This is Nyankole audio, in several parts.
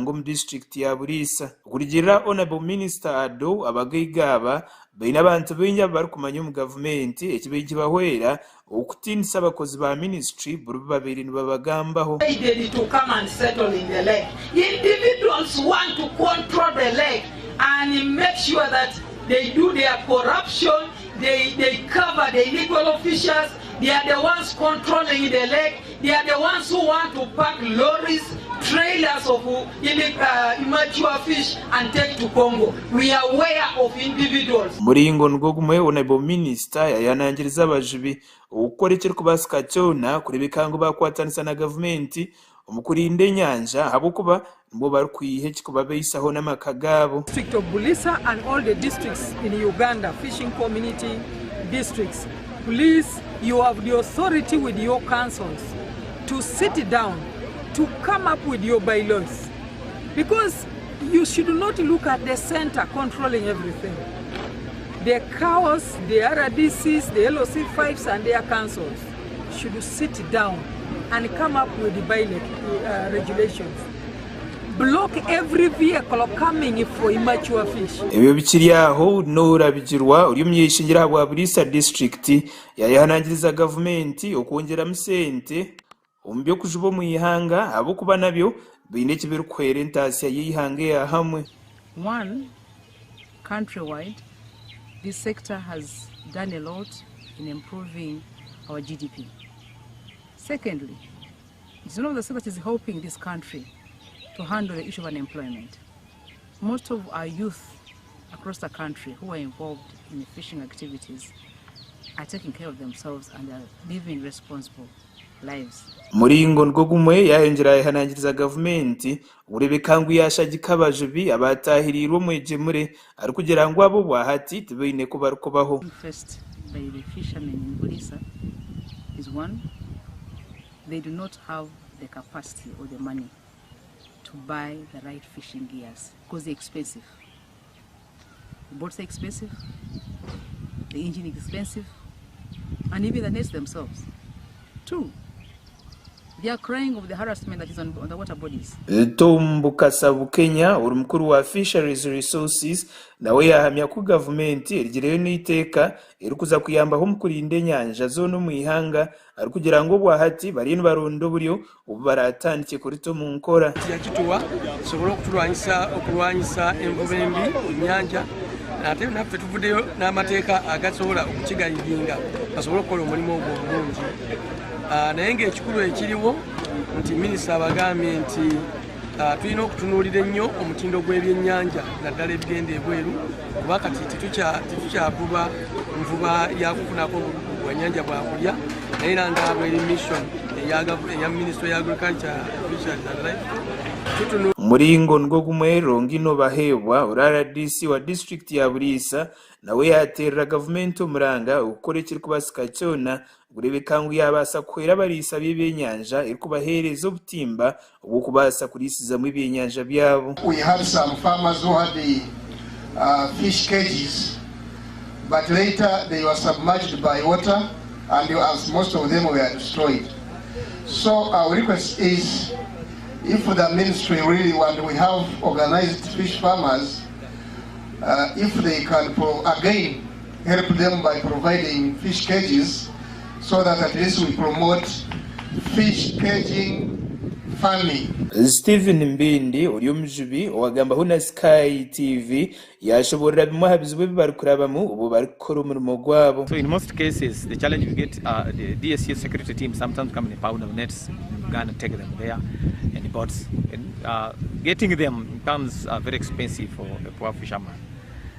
omu disiturikiti ya Buliisa. Okurugiirira Honourable Minister Ado, abagaiga aba baine abantu baingi abu barikumanya omu gavumenti ekibaire nikibahwera okutiinisa abakozi ba minisiture buri bu babaire nibabagambaho. Needed to come and settle in the lake. Individuals want to control the lake and make sure that they do their corruption, they, they cover the illegal officials, they are the ones controlling the lake, they are the ones who want to pack lorries, trailers of immature fish and take to Congo. We are aware of individuals. Omuringo nigwo gumwe, Honourable Minister yayehanangiriza abajubi okukora ekirikubaasika kyona kureebeka ngu baakwatanisa na gavumenti omu kurinda enyanja ahabw'okuba nibwo barikwiha ekirikubabaisaho n'amaka gaabo. District of Buliisa and all the districts in Uganda, fishing community districts, please you have the authority with your councils to sit down to come up with your bylaws because you should not look at the center controlling everything. The CAOs, the RDCs, the LOC5s and their councils should sit down and come up with the bylaw regulations. Block every vehicle coming for immature fish. Ebyo bikiri aho, Noora Bigirwa ori omuny'eishengyero ahabwa Buliisa disiturikiti yayehanangiriza gavumenti okwongyeramu sente omu by'okujuba omu ihanga ahabw'okuba nabyo biine eki birikuhwera entaasya y'eihanga eya hamwe. One, countrywide, this sector has done a lot in improving our GDP. Secondly, it's one of the sectors that is helping this country to handle the issue of unemployment. Most of our youth across the country who are involved in fishing activities are taking care of themselves and are living responsible lives. Omuringo nigwo gumwe yaayongyera yaayehanangiriza gavumenti okureebeka ngu yaashagika abajubi abaataahiriirwe omwegyemure arikugira ngu abo obwahati tibaine ku barikubaho. Faced by the fishermen in Buliisa is one, they do not have the capacity or the money to buy the right fishing gears because they're expensive. The boats are expensive, the engine is expensive, and even the nets themselves. Two, they are crying of the harassment that is on the water bodies. Tom Bukasa Bukenya ori mukuru wa Fisheries Resources nawe yaahamya ku gavumenti erigireyo n'eiteeka erikuza kuyambaho omu kurinda enyanja zoona omu ihanga arikugira ngu obwahati bariyo nibaronda oburyo obu baraatandikye kurita omu nkora. Yakituwa tusobole okutulwanyisa okulwanyisa envuba embi mu nnyanja ate naffe tuvuddeyo n'amateeka agasobola okukigayidinga basobole okukola omulimu ogwo obulungi. Ah, naye ng'ekikulu ekiriwo nti minisita abagambye nti ah, tulina okutunuulira ennyo omutindo gw'ebyennyanja naddala ebigenda ebweru kuba kati tetukyavuba nvuba yakufunako bwanyanja bwakulya naye era nga bweri mission eya minisitule ya agriculture fisheries and livestock. Omuringo nigwo gumwe Longino Baheebwa ori rdc wa disiturikiti ya Buliisa nawe yaateerera gavumenti omuranga okukora ekirikubaasika kyona kureebeka ngu yaabaasa kuhwera abariisa b'ebyenyanja erikubaheereza obutimba obw'okubaasa kuriisizamu ebyenyanja byabo. We had some farmers who had the fish cages but later they were submerged by water and as most of them were destroyed. So our request is if the ministry really want, we have organized fish farmers, if they can again help them by providing fish cages so that at least we promote fish caging farming. Stephen Mbindi ori omujubi owagambaho na Sky TV yaashoboorora bimwe aha bizibu ebi barikurabamu obu barikukora omurimo gwabo. So in most cases, the challenge we get, the DSU security team sometimes come in a pound of nets, Uganda take them there, and boats. And getting them becomes very expensive for a poor fisherman.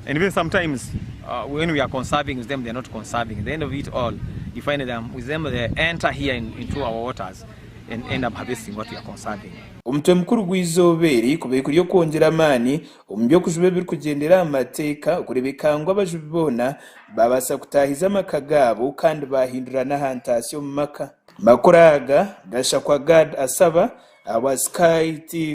And even sometimes when we are conserving with them, they are not conserving. At the end of it all, you find them with them, they enter here into our waters and end up harvesting what we are conserving. Omutwe mukuru gw'eizooba eri kubaire kuri okwongyera amaani omu by'okujuba ebirikugyendera aha mateeka okureebeka ngu abajubi boona baabaasa kutaahiza amaka gaabo kandi baahindura n'aha ntaasya omu maka. Makuru aga gashakwa Gad Asaba ahabwa Sky TV.